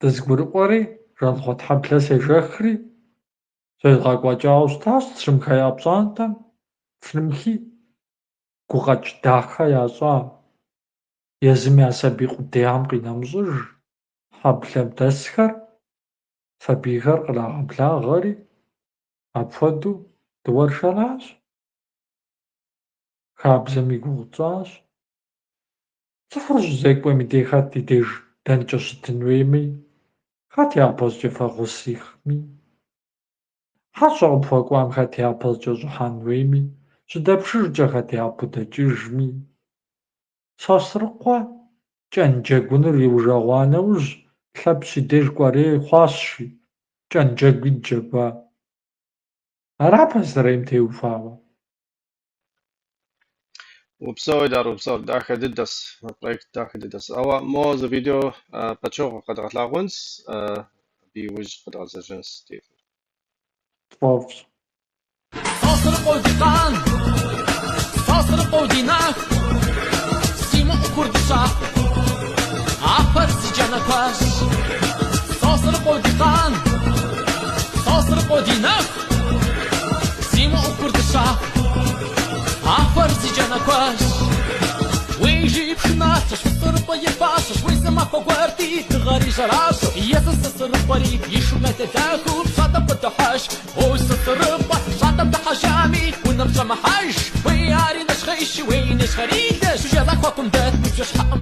дызэгурыӏуэри, Жанхъуэтхьэблэ сежэхри, щезгъэкӏуэкӏауэ щытащ Црымхэ я пщӏантӏэм. Црымхи гукъэкӏ дахэ ящӏа, езым я сабий къудейхэм къинэмыщӏыж, хьэблэм дэсхэр, сабийхэр кърагъэблагъэри, апхуэдэу дыуэршэращ. Хабзэм и гугъу тщӏащ. Цӏыхур щызекӏуэм и дей хэт и деж дэнкӏэ щытын хуейми, хэт япэ щӏыкӏэ фӏэхъус ихми, хьэщӏэ къыпхуэкӏуам хэт япэ щӏыкӏэ щӏыхьэн хуейми, щыдэпшыжкӏэ хэт япэу дэкӏыжми. Сосрыкъуэ кӏэн джэгуныр иужэгъуа нэужь, Лъэпщ и деж кӏуэрей хъуащ, жи, кӏэн джэгуи джэгуа. Ара пасэрейм теухуауэ? Упсэу, Идар, упсэу. Дахэ дыдэс, проект дахэ дыдэс. Ауэ мо зы видео пычыгъуэ къэдгъэлъагъуэнс, абы иужь къэдгъэзэжынс ди. Тфӏэфӏщ. Сосрыкъуэу ди къан, Сосрыкъуэу ди нэху, си мэӏухур дыщафэ, афэр зи джанэ куэщӏ. Сосрыкъуэу ди къан, Сосрыкъуэу ди нэху, си мэӏухур дыщафэ, афэр зи джанэ куэщӏ. Уи жей пшыналъэщ, Сосрыкъуэ и фащэщ, уи зы махуэ гуэрти, дыгъэри жьэражьэу, езы Сосрыкъуэри и шум елъэлэхыу пщӏантӏэм къыдохьэж. Ой, Сосрыкъуэ, пщӏантӏэм дыхьэжами, унэм щӏэмыхьэж. Уей, ари нэщхъейщи, уей, нэщхъэрилэщ, бжэ зэхуакум дэт мы бжэщхьэӏум.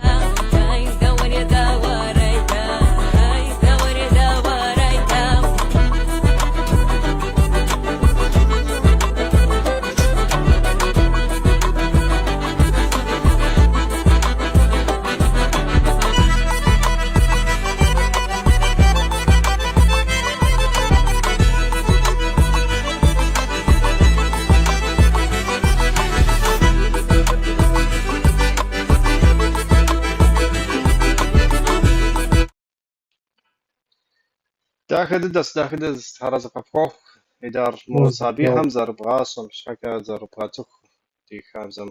Дахэ дыдэс, дахэ дыдэс, арэзы къыпхуохъу, Идар, мо сабийхэм зэрыбгъасэм щхьэкӏэ зэрыбгъэцӏыху ди хабзэм,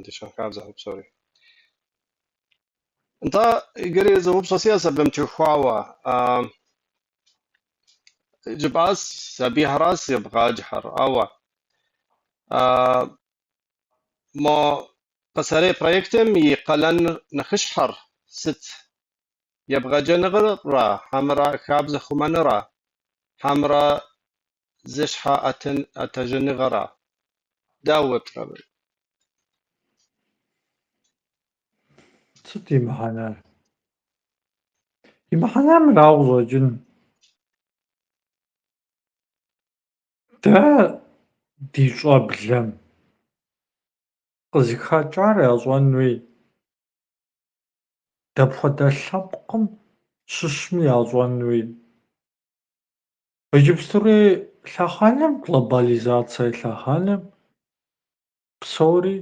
ди щэнхабзэхэр псори. Нтӏэ, иджыри зы упщӏэ сиӏэщ абым теухуауэ. Жыпӏащ, сабийхэращ ебгъаджэхэр, ауэ мо пасэрей проектым и къалэн нэхъыщхьэр сыт? Ебгъэджэныгъэра, хьэмэрэ хабзэ хъумэныра, хьэмэрэ зыщхьэ ӏэтыжыныгъэра? Дауэ уеплърэ абы? Сыт и мыхьэнэр? И мыхьэнэр мырауэ къыщӏэкӏын. Дэ ди щӏэблэм къызыхэкӏар ящӏэн хуей. Дапхуэдэ лъэпкъым щыщми ящӏэн хуей. Иджыпстурей лъэхъэнэм, глобализацэ и лъэхъэнэм псори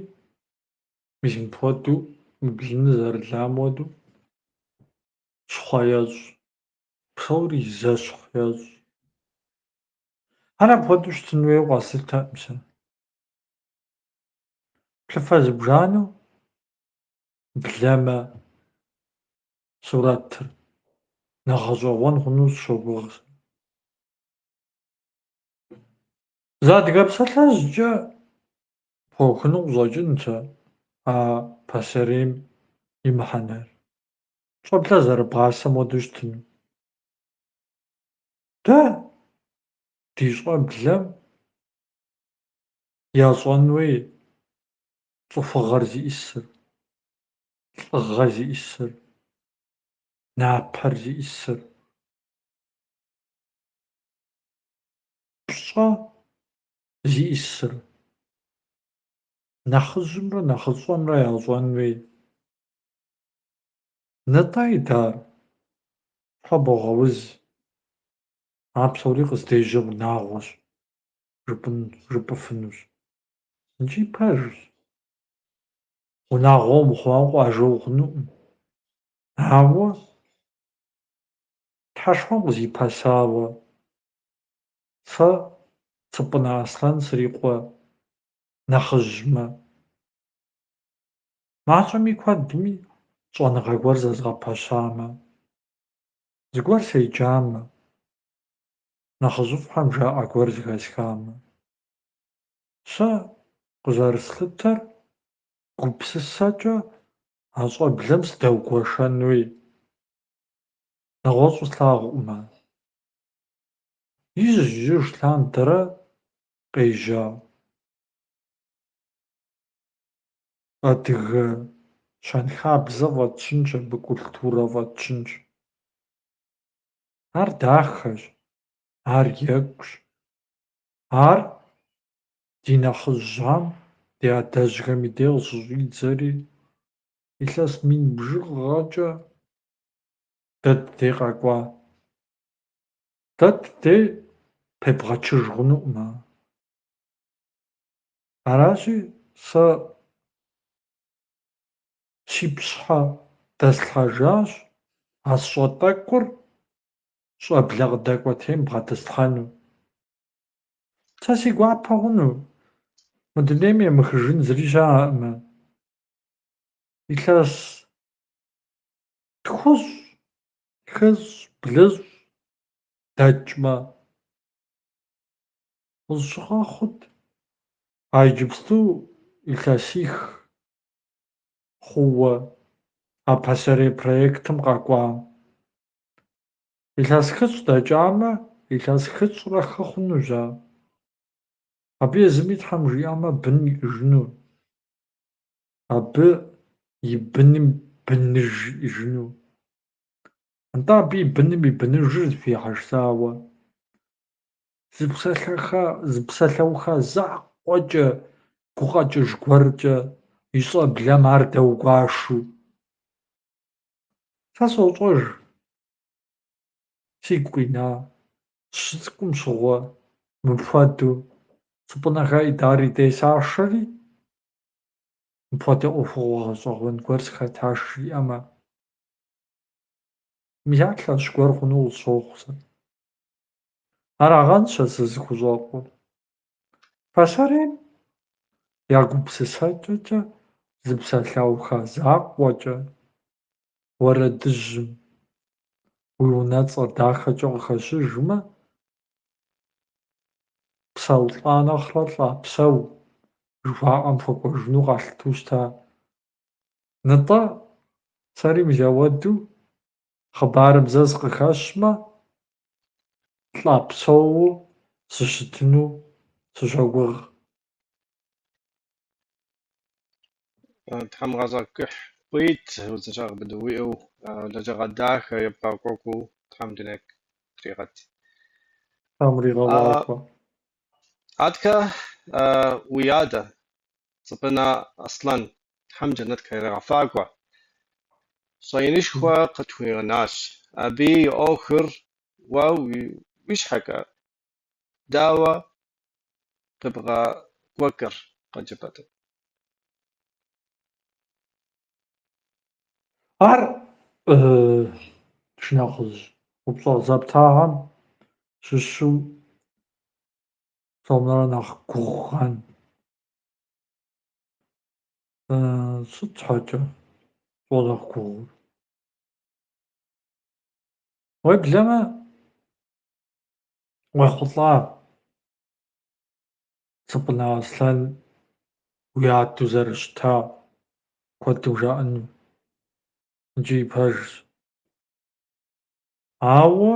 мис мыпхуэдэу, мы блыныр зэрылам хуэдэу щхъуэ ещӏ, псори зэщхь ещӏ. Ар апхуэдэу щытын хуейуэ къэслъытэкъым сэ. Плъыфэ зыбжанэу блэмэ. Сурэтыр нэхъ гъэщӏэгъуэн хъуну сыщогугъ сэ. Зы адыгэ псалъэжькӏэ пхуэухыну къыщӏэкӏынт сэ а пасэрейм и мыхьэнэр. Щӏэблэ зэрыбгъасэм хуэдэу щытыну. Дэ ди щӏэблэм ящӏэн хуей цӏыхугъэр зиӏысыр, лӏыгъэ зиӏысыр, напэр зиӏысыр, пщӏэ зиӏысыр. Нэхъыжьымрэ нэхъыщӏэмрэ ящӏэн хуей. Нытӏэ, Идар, щхьэ богъэуз? Ар псори къыздежьэр унагъуэщ, жыпӏэфынущ. Икӏи пэжщ. Унагъуэ умыхъуауэ къуажэ ухъунукъым. Ауэ Тхьэшхуэм къызипэсауэ сэ Цыпӏынэ Аслъэн срикъуэ нэхъыжьмэ, мащӏэми куэдми щӏэныгъэ гуэр зэзгъэпэщамэ, зыгуэр седжамэ, нэхъыжьыфӏхэм жаӏэ гуэр зэхэсхамэ, сэ къызэрыслъытэр гупсысэкӏэ а щӏэблэм сыдэгуэшэн хуей. Нэгъуэщӏу слъагъукъым ар. Ижь-ижьыж лъандэрэ къежьа адыгэ щэнхабзэ фӏэтщынщ, абы культурэ фӏэтщынщ. Ар дахэщ, ар екӏущ, ар ди нэхъыжьхэм, ди адэжьхэм и дей къыщыщӏидзэри, илъэс мин бжыгъэчӏэ дэ дыдей къэкӏуа. Дэ дыдей пебгъэчыж хъунукъым ар. Аращи, сэ си пщхьэ дэслъхьэжащ а сщӏэ тӏэкӏур щӏэблэ къыдэкӏуэтейм бгъэдэслъхьэну. Сэ си гуапэ хъуну, мы дунейм емыхыжын зыри щыӏэкъымэ. Илъэс тхущӏ, хыщӏ, блыщӏ дэкӏмэ, къызыщыгъэхъут. А иджыпсту илъэсих хъууэ а пасэрей проектым къэкӏуа. Илъэс хыщӏ дэкӏамэ, илъэс хыщӏрэ хы хъунущ ар. Абы езыми Тхьэм жиӏэмэ, бын иӏэжыну. Абы и быным быныж иӏэжыну. Нтӏэ, абы и быным и быныжыр зэхуихьэсауэ, зы псалъэуха закъуэкӏэ, гукъэкӏыж гуэркӏэ и щӏэблэм ар дэугуашэу. Сэ сощӏэж, сигу къина, сыщыцӏыкӏум щыгъуэ мыпхуэдэу Цыпӏынэхэ Идар и дей сашэри, мыпхуэдэ ӏуэхугъуэ гъэщӏэгъуэн гуэр сыхэтащ жиӏэмэ, мис ар лъэщ гуэр хъуну къысщохъу сэ. Арагъэнщ сэ сызыхущӏэкъур. Пасэрейм я гупсысэкӏэкӏэ зы псалъэуха закъуэкӏэ уэрэдыжьым уи унэцӏэр дахэкӏэ къыхэщыжмэ, псэу лӏа нэхърэ лӏа псэу жыхуаӏэм хуэкӏуэжыну къалъытэу щыта. Нытӏэ, сэри мис ауэдэу хъыбарым зэ сыкъыхэщмэ, лӏа псэууэ сыщытыну сыщогугъ. Тхьэм гъащӏэ кӏыхь къуит, узыншагъэ быдэ уиӏэу, лэжьыгъэ дахэ ебгъэкӏуэкӏыу Тхьэм дуней тригъэт. Тхьэм уригъэфӏакӏуэ. Аткӏэ уи адэ Цыпӏынэ Аслъэн, Тхьэм жэнэткӏэ иригъэфӏакӏуэ, щӏэинышхуэ къытхуигъэнащ. Абы и ӏуэхур уэ уи щхьэкӏэ дауэ къебгъэкӏуэкӏрэ, къыджепӏэт. Ар шынэхъыжь упщӏэ къызэптахэм щыщу псом нэхърэ нэхъ гугъухэм. Сыт щхьэкӏэ щӏэнэхъ гугъур? Уеблэмэ уехъулӏа Цыпӏынэ Аслъэн уи адэу зэрыщыта куэдым жаӏэну, икӏи пэжщ. Ауэ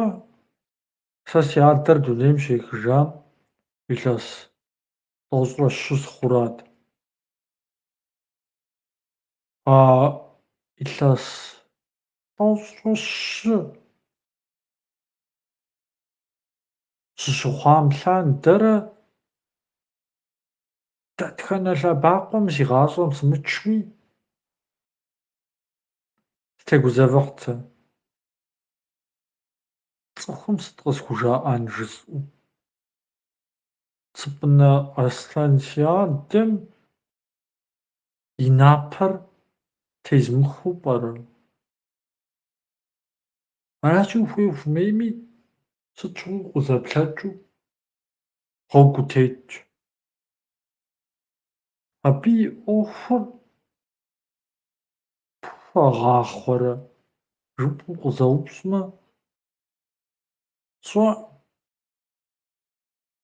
сэ си адэр дунейм щехыжам илъэс 'Тлощӏрэ щы сыхъуурат. А илъэс 'Тлощӏрэ щы сыщыхъуам лъандэрэ дэтхэнэ лъэбакъуэм си гъащӏэм сымычми, сытегузэвыхьт сэ. Цӏыхум сыт къысхужаӏэн жысӏэу. Цыпӏынэ Аслъэн си адэм и напэр тезмыхыу пӏэрэ? Аращи, ухуей-ухуэмейми, сыт щыгъуи укъызэплъэчӏыу гъуэгу утетщ. Абы и ӏуэхур пхуэгъахъуэрэ жыпӏэу укъызэупщӏмэ, сщӏэӏым.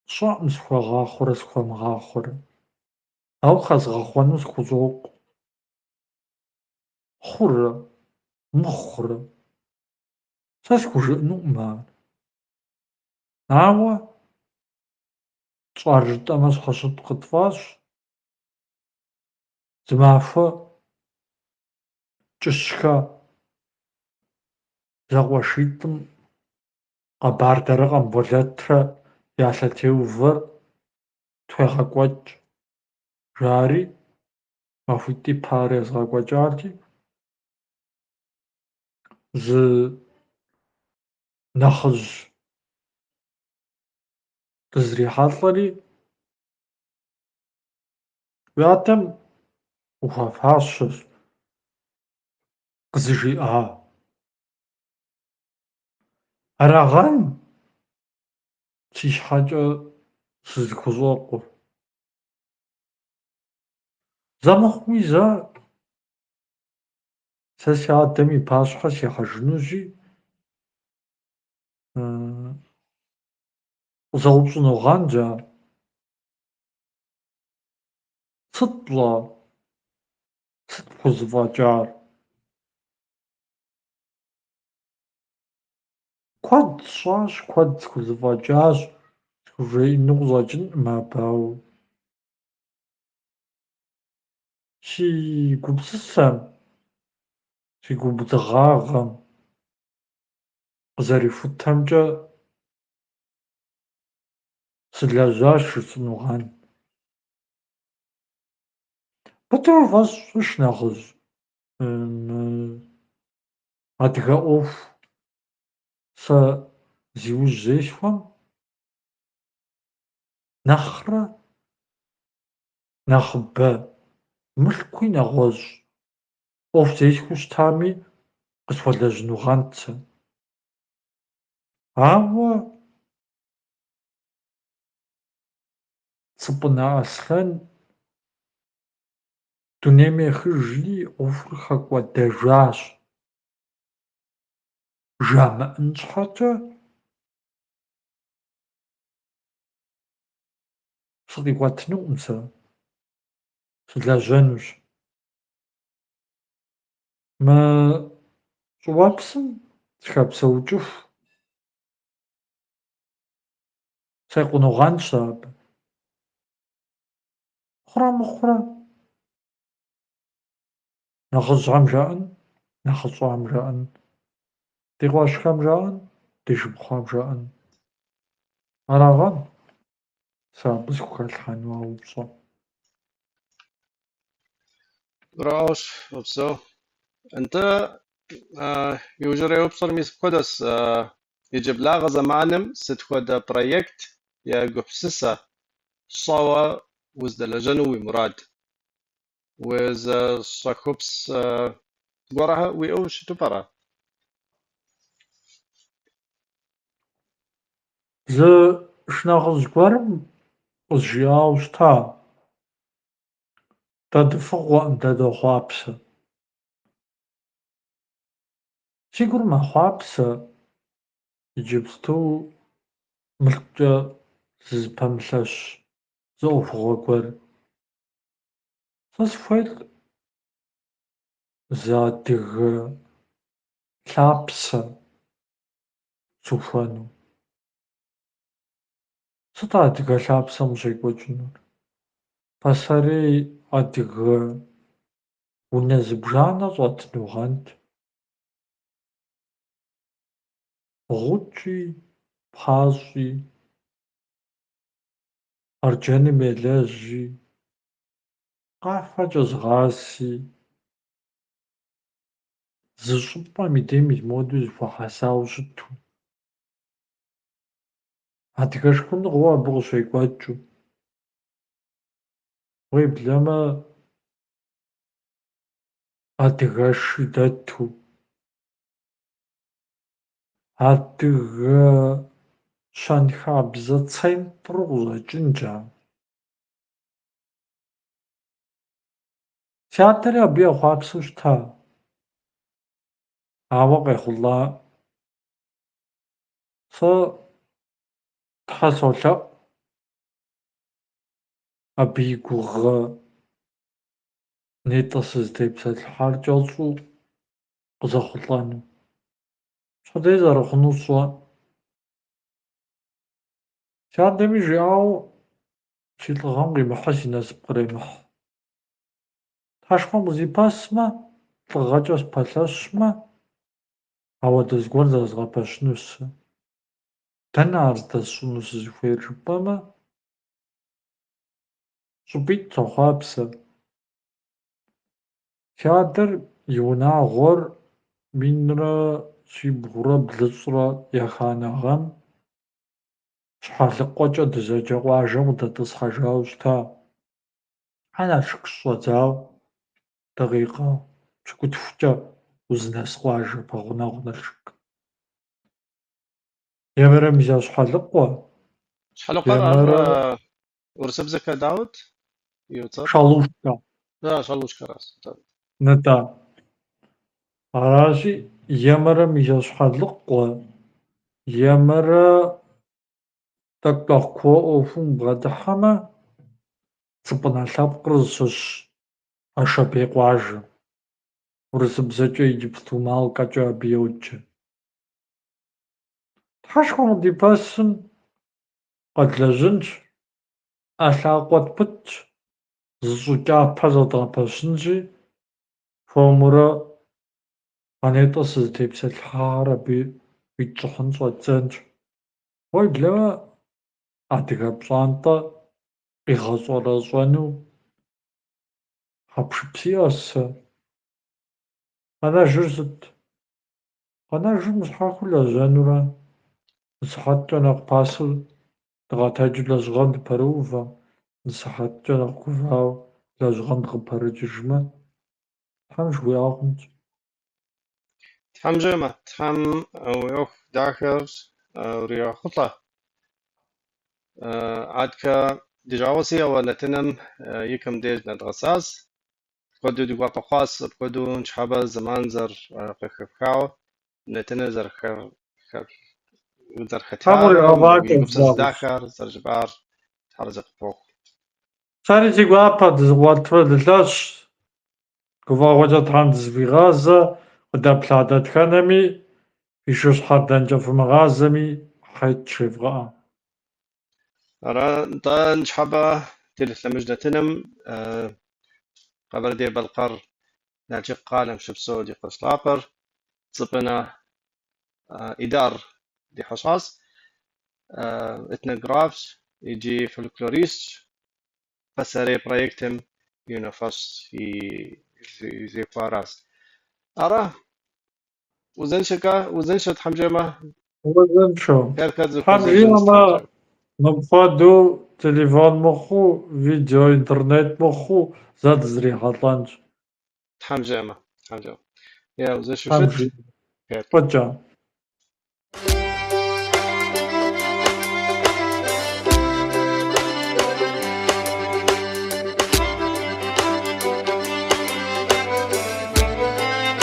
Сщӏэӏым схуэгъахъуэрэ схуэмыгъахъуэрэ, ауэ хэзгъэхъуэну сыхущӏокъу. Хъурэ, мыхъурэ, сэ схужыӏэнуӏым ар. Ауэ тщӏар жытӏэмэ, щхьэщытхъу къытфӏащ. Зы махуэ Кӏыщхэ зэкъуэшитӏым, Къэбардэрэ Къамболэтрэ я лъэтеувэр тхуегъэкӏуэкӏ, жари махуитӏ ипэ ар езгъэкӏуэкӏати, зы нэхъыжь дызрихьэлӏэри, уи адэм ухуэфащэщ къызжиӏа. Арагъэн си щхьэчӏэ сызыхущӏэкъур. Зэ мыхъуми зэ сэ си адэм и пащхьэ сихьэжынущи, къызэупщӏынугъэнщ ар. Сыт пщӏа? Сыт пхузэфӏэкӏар? Куэд сщӏащ, куэд схузэфӏэкӏащ, схужеӏэну къыщӏэчӏынӏым абы, ауэ си гупсысэм, си губзыгъагъэм къызэрихутэмчӏэ сылэжьащ жысӏэнугъэн. Быдэу уи фӏэщ щӏы, шынэхъыжь, мы адыгэ ӏуэху сэ зи ужь зесхуэм нэхърэ нэхъыбэ мылъкуи нэгъуэщӏ ӏуэху зесхуэу щытами къысхуэлэжьынугъэнт сэ. Ауэ Цыпӏынэ Аслъэн дунейм ехыжри ӏуэхур хэкӏуэдэжащ жамыӏэн щхьэчӏэ сыкъикӏуэтынуӏым сэ, сылэжьэнущ. Мы щӏыуэпсым сыхэпсэучӏыху секъунугъэнщ сэ абы. Хъурэ мыхъурэ нэхъыжьхьэм жаӏэн, нэхъыщӏэхьэм жаӏэн, ди къуэшхэм жаӏэн, ди шыпхъухэм жаӏэн. Арагъэн сэ абы схухэлъхьэну а упщӏэм. Гурыӏуэгъуэщ, упсэу. Нтӏэ, иужьрей упщӏэр мис мыпхуэдэщ. Иджыблагъэ зэманым сыт хуэдэ проект е гупсысэ щӏэуэ узыдэлэжьэну уи мурад? Узыщӏэхъуэпс гуэрхэр уиӏэу щыту пӏэрэ? Зы шынэхъыжь гуэрым къызжиӏауэ щыта: Дэ дыфыгъуэӏым, дэ дохъуапсэ. Си гур мэхъуапсэ. Иджыпсту мылъкукӏэ сызыпэмылъэщ зы ӏуэхугъуэ гуэр. Сэ сыхуейт зы адыгэ лъапсэ сухуэну. Сыт адыгэ лъапсэм къыщекӏуэкӏынур? Пасэрей адыгэ унэ зыбжанэ щӏэтынугъэнт. Гъукӏи, пхъащӏи, арджэным елэжьи, къафэкӏэ зыгъаси зы щӏыпӏэм и дей мис модэу зэхуэхьэсауэ щыту. Адыгэ шхыныгъуэ абы къыщекӏуэкӏыу. Уеблэмэ адыгэши дэту. Адыгэ щэнхабзэ центру къыщӏэкӏынщ ар. Си адэри абы ехъуапсэу щыта, ауэ къехъулӏаӏым. Сэ Тхьэ солъэӏу абы и гугъэ нетӏэ сызытепсэлъыхьар кӏэщӏу къызэхъулӏэну. Пщэдей зэрыхъунур сщӏэӏым. Си адэми жиӏауэ, си лӏыгъэм къимыхьыр си насып къремыхь. Тхьэшхуэм къызипэсмэ, лӏыгъэкӏэ сыпэлъэщмэ, ауэдэ зыгуэр зэзгъэпэщынущ сэ. Дэнэ ар здэсщӏыну сызыхуейр жыпӏэмэ, щӏыпӏитӏ сохъуапсэ. Си адэр и унагъуэр 1152 гъэм Щхьэлыкъуэкӏэ дызэджэ къуажэм къыдэтӏысхьэжауэ щыта. Ар Налшык щыщӏэдзауэ дакъикъэ пщыкӏутхукӏэ узынэс къуажэ пэгъунэгъу Налшык. Емэрэ мис а Щхьэлыкъуэ, Щхьэлыкъуэр ар емэрэ урысыбзэкӏэ дауэт и цӏэр? Шалушкэ. Да, Шалушкэращ. Нтӏэ. Аращи, емэрэ мис а Щхьэлыкъуэ, емэрэ тӏэкӏу нэхъ кууэ ӏуэхум бгъэдыхьэмэ, Цӏыпӏынэ лъэпкъыр зыщыщ Ашэбей къуажэ. Урысыбзэкӏэ иджыпсту Малкэкӏэ абы йоджэ. Тхьэшхуэм къыдипэсым къэдлэжьынщ, ӏэ лъакъуэ тпытщ, зы щӏы кӏапэ зэдгъэпэщынщи, хуэмурэ а нетӏэ сызытепсэлъыхьахэр абы итщӏыхьын щӏэддзэнщ. Уеблэмэ, адыгэ пщӏантӏэ къигъэщӏэрэщӏэну хьэпшып сиӏэщ сэ. Къэнэжыр сыт? Къэнэжыр мыщхьэхыу лэжьэнурэ, зы сыхьэткӏэ нэхъ пасэу дыкъэтэджу лэжьыгъэм дыпэрыувэм, зы сыхьэткӏэ нэхъ гувауэ лэжьыгъэм дыкъыпэрыкӏыжмэ, Тхьэм жыхуиӏа хъунщ. Тхьэм жиӏэмэ, Тхьэм уи ӏуэху дахэр уригъэхъулӏэ. Адэкӏэ ди жагъуэси, ауэ нэтыным и кӏэм деж нэдгъэсащ. Куэду ди гуапэ хъуащ апхуэдэу ныщхьэбэ зэман зэрыхэпхауэ, нэтыныр Тхьэм зэрыхэтар, уи уригъэфӏакӏуэ, гупсысэ Даур. дахэр зэрыжыпӏар Тхьэр къыпхуэхъу. Сэри си гуапэ, дызэкъуэтурэ дылъэщ, гуфӏэгъуэкӏэ Тхьэм дызыхуигъазэ, къыдэплъа дэтхэнэми, фи шыщхьэр дэнкӏэ фымыгъазэми, хьет жевгъыӏэ. Ара, нтӏэ, ныщхьэбэ телелъэмыж нэтыным Къэбэрдей-Балъкъэр Налшык къалэм щыпсэу ди къуэш лъапӏэр Цӏыпӏынэ Идар ди хьэщӏащ, этнографщ икӏи фольклористщ, пасэрей проектым и унафэщӏ и зехуаращ. Ара, узыншэкӏэ, узыншэ Тхьэм жиӏэмэ. Узыншэу. Хъеркӏэ Тхьэм дызэхуэзэжынщ, жиӏэмэ, Тхьэм жиӏэмэ. мыпхуэдэу телефон мыхъуу, видео, интернет мыхъуу зэ дызрихьэлӏэнщ. Тхьэм жиӏэмэ, Тхьэм жиӏэмэ. Е, узыншэу Тхьэм щыт. жиӏэмэ. Хъеркӏэ. Фӏыкӏэ.